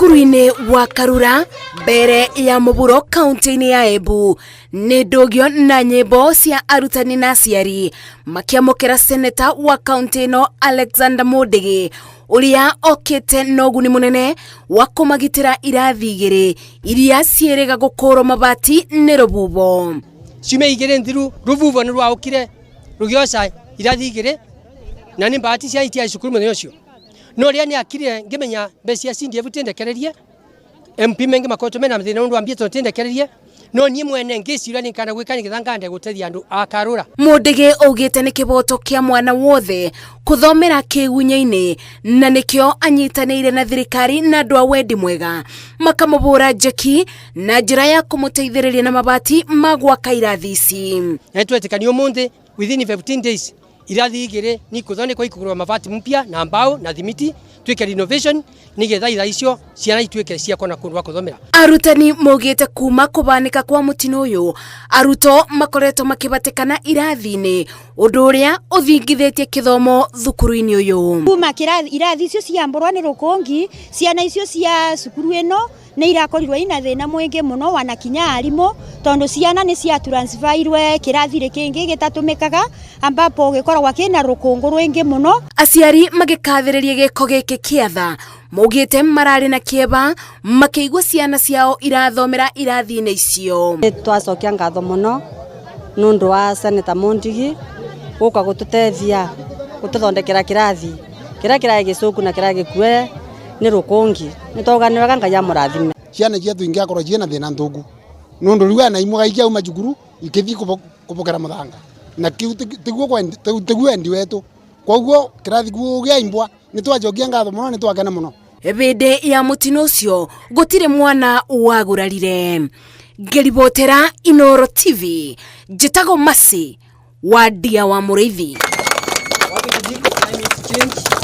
Thukuru-inĩ wa Karura mbere ya mũburo kaunti-inĩ ya Embu nĩ ndũgio na nyĩmbo cia arutani na aciari makĩamũkĩra seneta wa kaunti ĩno Alexander Mundigi ũrĩa okĩte na ũguni mũnene wa kũmagitĩra irathi igĩrĩ iria ciĩrĩga gũkũrwo mabati nĩ rũbubo. Ciumia igĩrĩ nthiru rũvuvo nĩ rwaũkire rũgĩoca irathi igĩrĩ na nĩ mbahati cia itia cukuru mũthenya ũcio. No rĩrĩa nĩakirire ngĩmenya mbeca cia CDF tindekererie MP mengi makoretwo mena thĩna ũndũ wa mbia tondũ tindekererie no niĩ mwene ngĩciria nĩ kana gwĩka nĩgetha ngande gũteithia andũ a Karura. Mundigi augĩte nĩ kĩboto kĩa mwana wothe kũthomera kĩgunya-inĩ na nĩkĩo anyitanĩire na thirikari na andũ a wendi mwega makamũbũra njeki na njĩra ya kũmũteithĩrĩria na mabati ma gwaka irathi ici. Na nĩtwetĩkania ũmũthĩ within 15 days irathi igĩrĩ nĩikũthondekwo ikũgũrwo mabati mpya na mbao na thimiti twĩke renovation nĩgetha ira icio ciana ituĩke cia kuona kũndũ gwa kũthomera. Arutani maugĩte kuma kũbanĩka kwa mũtino ũyũ arutwo makoretwo makĩbatĩkana irathi-inĩ ũndũ ũrĩa ũthingithĩtie kĩthomo thukuru-inĩ ũyũ. Kuma irathi icio ciambũrwa nĩ rũkũngi ciana icio cia cukuru ĩno nĩ irakorirwo ina thĩna mũingĩ mũno wana kinya arimũ tondũ ciana nĩ cia transferirwe kĩrathi kĩngĩ gĩtatũmĩkaga ambapo gĩkoragwo kĩna rũkũngũ rũingĩ mũno. Aciari magĩkathĩrĩria gĩko gĩkĩ kĩa tha maugĩte mararĩ na kĩeva makĩigua ciana ciao irathomera irathi-inĩ icio. Twacokia ngatho mũno nũndũ wa Senator Mundigi gũka gũtũteithia gũtũthondekera kĩrathi kĩrĩa kĩrarĩ gĩcũku na kĩrĩa gĩkue nĩ rũkũngi. Nĩ twauga nĩ wega Ngai amũrathime. Ciana cietũ ingĩakorwo ciĩna thĩna nthuku nũndũ rĩu ana imwe ikiauma cukuru ikĩthiĩ kũbokera mũthanga na kĩu tiguo wendi wetu. Koguo kĩrathi kĩu gĩaimbwa nĩ twacokia ngatho mũno, nĩ twakena mũno. Hĩndĩ ya mũtino ũcio gũtirĩ mwana wagurarire. Ngĩribotera Inooro TV njĩtagwo Mercy wa Ndia wa Mũrĩithi. Wapi kijiko? Climate change.